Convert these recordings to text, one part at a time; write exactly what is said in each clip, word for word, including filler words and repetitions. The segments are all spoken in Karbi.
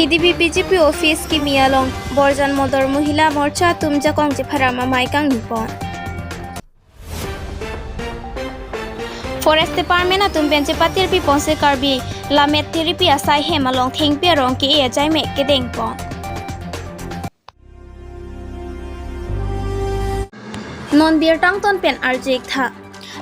T D B B J P office kimi along Borjan Modor Mohila Morcha atum jakong chepharam amei kangni pon. Forest Department atum pen chepatirpi ponsi Karbi Lammet Tiripi asai hem along thengpi arong ke-e ajaimek kedeng pon. Non birta angton pen arju-ik tha.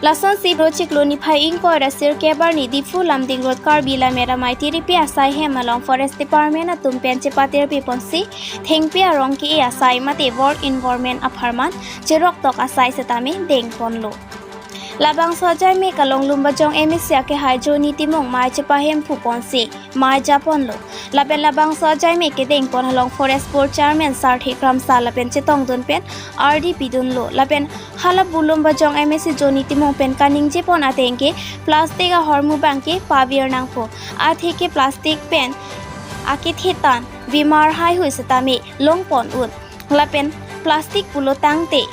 Lasonsi Bro chiklo niphai ingkoi ra sirkep arni Diphu Lumding Road Karbi Lammet Amei Tiripi asai hem along Forest Department atum pen chepatirpi ponsi thengpi arong ke-e asai mate war environment apharman cherok tok asai setame deng ponlo. Labangso ajaimek along Lumbajong M A C akehai Johnny Timung mei chepahemphu ponsi mei ja ponlo. Lapen labangso ajaimek kedeng pon along Forest Board Chairman Sarthe Kramsa lapen chetongdun pen ardi pidunlo. Lapen halapu Lumbajong M A C Johnny Timung pen kaningje pon ateng ke plastic ahormu abang ke pavir nangpo. Atheke plastic pen akethe tan bimar haihui setame long pon un. Lapen plastic pulo tangte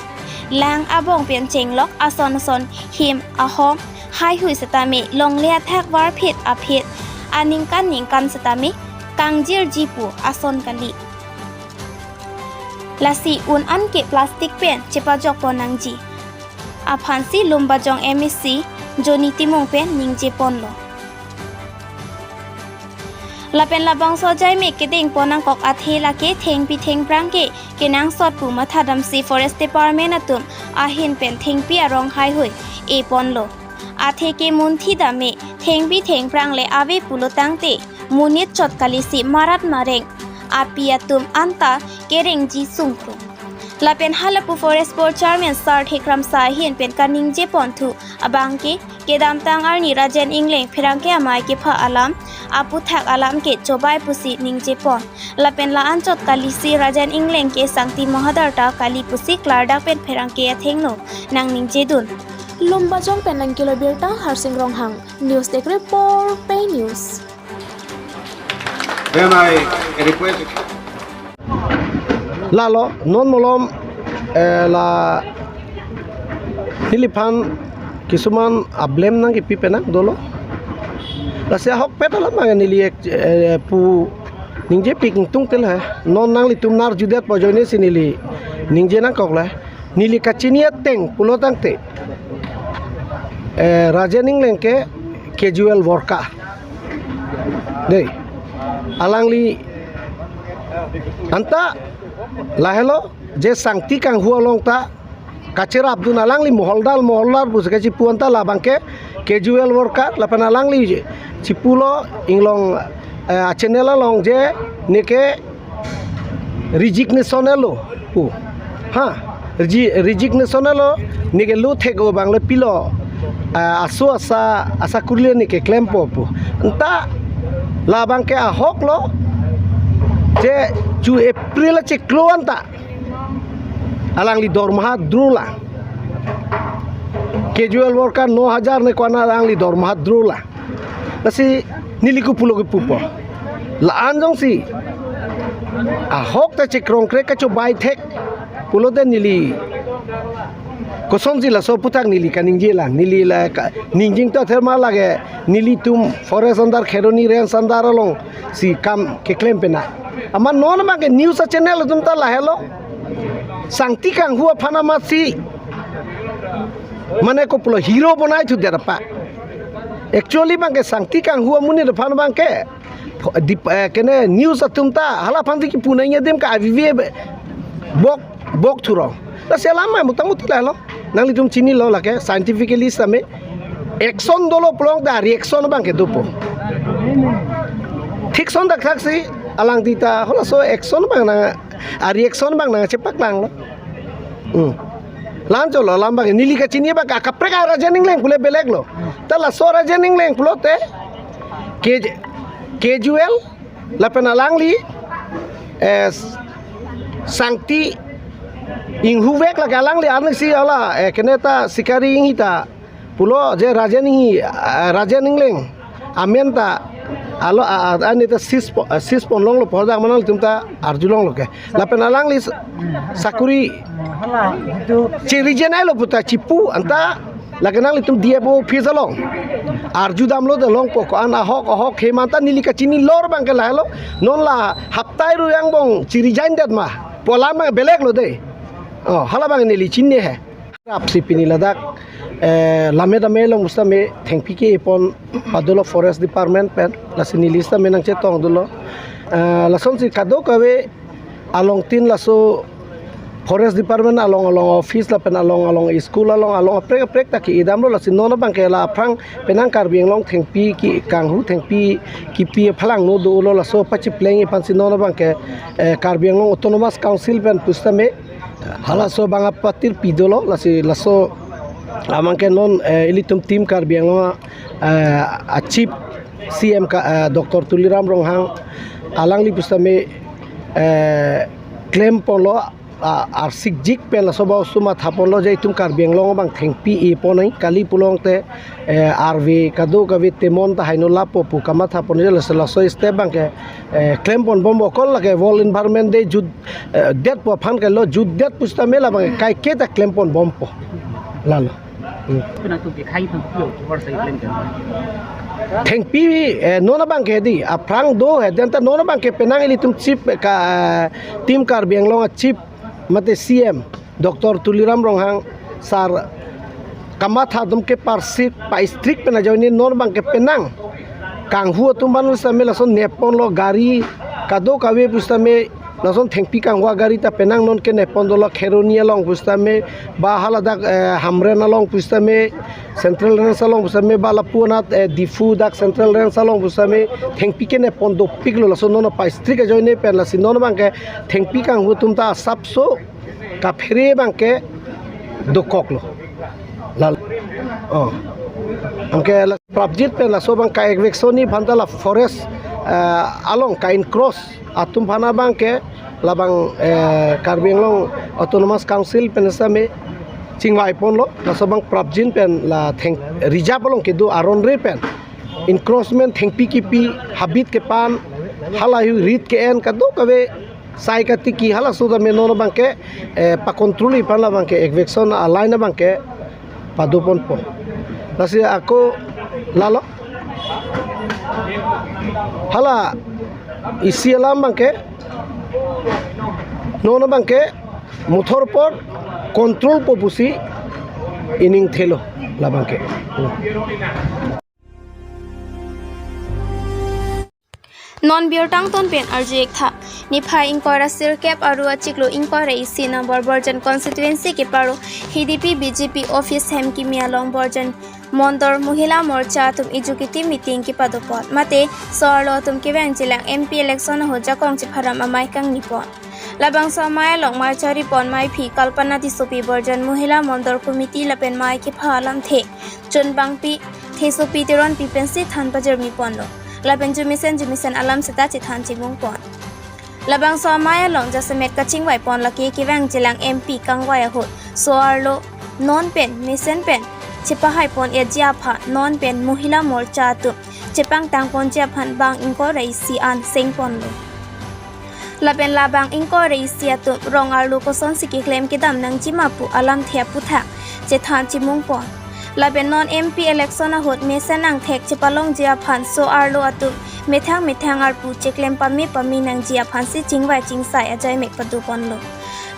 lang abong pen chenglok ason ason him ahom haihui setame longle athak varphit aphit aningkan ningkan setame kangjirji pu ason kali. Lasi un an ke plastic pen chepajok pon nangji aphansi Lumbajong M A C Johnny Timung pen ningje ponlo. Lapen labangso ajaimek kedeng pon nangkok athe lake thengpi thengphrang ke kenangsot pu mathadamsi Forest Department atum ahin pen thengpi arong haihui e ponlo. Atheke munthi dame thengpi thengphrang le ave pulo tangte monit chot kalisi marat mareng api atum anta kerengji sungkrung. Lapen halapu Forest Board Chairman Sarthe Kramsa ahin pen kaningje ponthu abang ke kedamtang arni Rajen Engleng pherangke amei kepha alam aputhak alam ke chobai pusi ningje pon. Lapen la-an chot kalisi Rajen Engleng ke sangti mahadar ta kali pusi klardak pen pherangke athengno nangningjedun. Lumbajong pen nangkelo birta Harsing Ronghang, News Desk Report, Pei News. Then I request. Lalo, non malom, eh, la neliphan kisuman ablem nangkepi penang dolo. Lasi ahokpet alam abang neli ek, eh, pu ningjepik ingtungtel he. Non nanglitum nar judet pojoine si neli ningje nangkok le. Neli kachini ateng pulo tangte, eh, Rajen Engleng ke casual worker. Dei, alangli anta lahelo je sangti kanghu along ta kacherapdun alangli moholdar moholdar pusi kachipu anta labang ke casual worker lapen alangli chipulo inglong, eh, channel along je neke resignation elo pu. Ha, resi-, resignation elo, neke lo thek-o abang le pilo. Ah, aso asa, asa kurli neke klempo pu. Anta labang ke ahok lo, je chu April achiklo anta alangli dormaha drolang. Casual worker no hajar ne ko-an alangli dormaha drolang. Lasi neli kopulo kepupo. La-an jongsi ahok ta chekrongkre kachobai thek pulote neli kosonsi laso aputhak neli kaningjelang. Neli la ka, ningjing ta therma lake nelitum forest under Kheroni range under alongsi kam keklem pena. Amat non abang ke news achannel atum ta lahelo. Sangti kanghu aphan amatsi mane kopulo hero bonai thudet apa. Actually abang ke sangti kanghu amonit aphan abang ke dip-, eh, kene news atum ta hala aphan si kipu nangji adim ke avivi bok, bok thurong. Lasi alam mai motamuti lahelo. Nanglitum chinilo lake scientifically setame action dolo pulote reaction abang ke dopo. Thik son dak thaksi alangli ta halaso action abang nang, a reaction abang nangchepaklanglo. Hmm. La-an cholo alam abang neli kachini abang ke kaprek a Rajen Engleng pule belek lo. Ta laso Rajen Engleng pulote ke, casual lapen alangli, eh, sangti inghuvek lake alangli ansi hala, eh, kene ta sikari inghi ta pulo je Rajen Engleng, ah, Rajen Engleng amen ta alo, ah, ah, ani ta sis po-, ah, sis pon longlo pu dak ma nanglitum ta arjulonglo ke. Lapen alangli s-, sakuri Hala itu che-resign lo puta chipu anta Lake nanglitum D F O office along arju damlo de longpo ko-an ahok ahok he manta neli kachini lor abangke lahelo. Non la haptai ru angbong chiri jain det ma. Polam abang belek lo de. Oh, hala abang neli chinine he. Apsi pini ladak, eh, lammet amei along pusitame thengpi ke-epon padolo Forest Department pen, lasi neli sitame nangchetong dolo. Eh, lasonsi kadokave alongtin laso Forest Department along along office lapen along along school along along aprek aprek ta ke-edamlo, lasi non abangke la aphrang penang Karbi Anglong thengpi ke kanghu thengpi kipi aphalangno dolo, laso pachipleng-e aphansi non abangke, eh, Karbi Anglong Autonomous Council pen pusitame halaso abang apatir pi dolo, lasi laso abangke non, eh, ilitum team Karbi Anglong, eh, a Chief C M ka, eh, Doctor Tuliram Ronghang alangli pusitame, eh, klemponlo, ah, arsikjik pen laso abang osomar thaponlo je itum Karbi Anglong abang thengpi-epon nangji, kali pulote, eh, arve kadokave temon ta haino lapo pu kamatha pon je, laso laso step abangke, eh, klempon bom okol lake World Environment Day jut, eh, det pu aphan kalo, jut det pusitame la abangke kaike ta klempon bompo. Lalo. Hmm. Penang tum ke khai tum pio, kor sai klem kan. Thengpi, eh, non abangke di, aphrang do he, den ta non abangke penang ilitum Chief ka, eh, team Karbi Anglong a Chief mate C M Doctor Tuliram Ronghang sir kamatha atum ke parsik pa-strict pen ajoine non abangke penang kanghu atum aphan pusitame lason nepponlo gari kadokave pusitame lason thengpi kanghu agari ta penang non ke nepon dolo Kheroni along pusitame ba haladak, eh, Hamren along pusitame Central Range along pusitame ba lapu anat, eh, Diphu dak Central Range along pusitame thengpi ke nepon dopiklo, laso non pa-strict ajoine pen lasi non abangke thengpi kanghu atum ta asapso kaphere abangke dokoklo. Lal. Oh. Anke la prapjit pen laso abang ka-eviction-ji aphan ta la forest, eh, along ka-encroach atum aphan abangke labang, eh, Karbi Anglong Autonomous Council pen sitame chingvaiponlo, laso abang prapjin pen la theng reserve along kedo aron re pen encroachment thengpi kipi habit kepan halahui rit ke-en kadokave sai katiki halaso tame non abangke, eh, pa-control-ji aphan la abangke eviction a-line abangke padoponpo. Lasi ako lalo. Hala isi alam abangke non abangke muthor apor control-po pusi ining thelo labangke. Non birta angton pen arju-ik tha. Niphai ingkoi ra sirkep aru achiklo ingkoi ra isi number Borjan constituency keparo H D P B J P office hem kimi along Borjan Mondol Mohila Morcha atum executive meeting kepadopon. Mate so-arlo atum kevang chelang M P election ahut jakong chepharam amei kangnipon. Labangso amei along mei charipon meiphi Kalpana Tissopi Borjan Mohila Mondol Committee lapen mei kepha alamthe chunbangpi Thesopi Teronpi pensi than pajirmiponlo. Lapen jumesen jumesen alam seta chethan chimungpon. Labangso amei along jasemet kachingvaipon lake kevang chelang M P kangvai ahut so-arlo non pen mesen pen chepahaipon-etji aphan non pen Mohila Morcha atum chepangtangponji aphan bang ingkoi ra isi an sengponlo. Lapen labang ingkoi ra isi atum rong arlo kosonsi keklem kedam nangji ma pu alamthe aputhak chethan chimungpon. Lapen non M P election ahut mesen angthek chepalongji aphan so-arlo atum methang methang arpu cheklem pame pame nangji aphansi chingvai chingsai ajaimek padoponlo.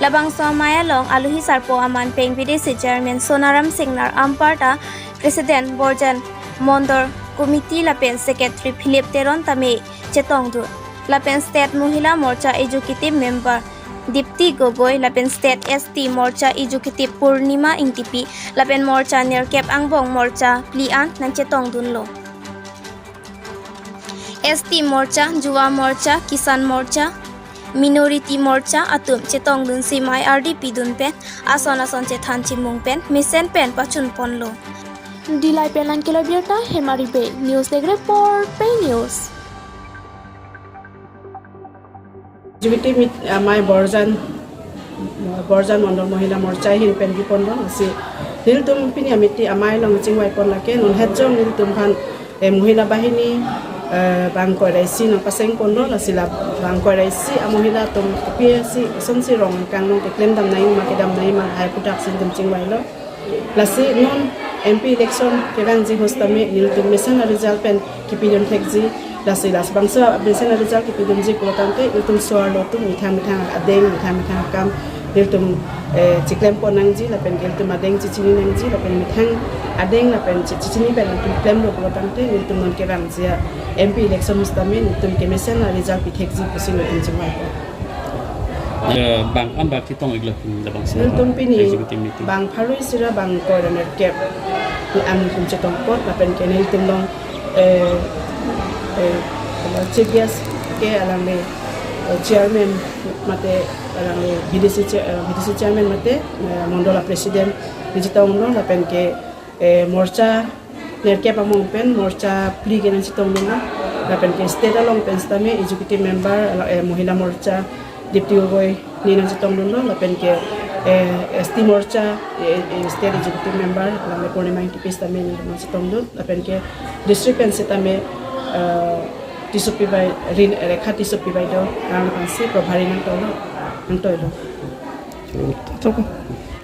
Labangso amei along aluhi sarpo aman peng B D C chairman Sonaram Singnar anparta president Borjan Mondol Committee lapen secretary Philip Teron tame chetongdun. Lapen State Mohila Morcha Executive Member Dipti Gogoi lapen State S T Morcha Executive Purnima Ingtipi lapen Morcha nerkep angbong Morcha phli an nangchetongdunlo. S T Morcha, Yuva Morcha, Kisan Morcha, Minority Morcha atum chetongdunsi mei ardi pidun pen ason ason chethan chimung pen mesen pen pachunponlo. Dillai pen lang kelo birta Hemari Bey, News Desk Report, Pei News. Executive meet, amei Borjan, Borjan Mondol Mohila Morcha ahin pen biponlo, lasi nelitum pini amiti amei along chingvaipon lake non hetjong nelitum aphan, eh, Mohila Bahini, eh, bang ingkoi ra isi nangpasengponlo, lasi la bang ingkoi ra isi a-Mohila atum kopisi asonsi rong kangno keklem dam nangji ma kedam nangji ma hai aputhak si nelitum chingvailo. Lasi non M P election kevangji ahut sitame nelitum mesen a-result pen kepidun thekji, lasi labangso mesen a-result kepidunji pulotangte ilitum so-arlo atum methang methang adeng, methang methang akam nelitum, eh, chiklem pon nangji lapen ke ilitum adeng chichini nangji lapen methang adeng lapen chi- chichini pen ilitum klemlo pulotangte nelitum non kevangji a-M P election ahut sitame nelitum kemesen a-result pithekji pusi nelitum chingvai. Eh, bang an bak chetong-iklo pen labangso nelitum pini executive meeting. Bang pharo isi ra bang ingkoi ra nerkep an ilitum chetong apot lapen ke nelitum along, eh, eh, Chief Guest ke alangli, eh, Chairman mate alangli V D C Chair-, eh, V D C Chairman mate, eh, Mondol a-President nangchetonglo lapen ke, eh, Morcha nerkep among pen Morcha phli ke nangchetongdunlo lapen ke state along pen sitame Executive Member, ala-, eh, Mohila Morcha Dipti Gogoi ne nangchetongdunlo lapen ke, eh, S T Morcha, eh, eh, State Executive Member alangli Purnima Engtipi sitame ne nangchetongdun lapen ke district pen sitame, eh, Tissopi bai, Rin-, Rekha Tissopi bai do, nang pensi Probhari nangtolo, nangtoilo. Totoko.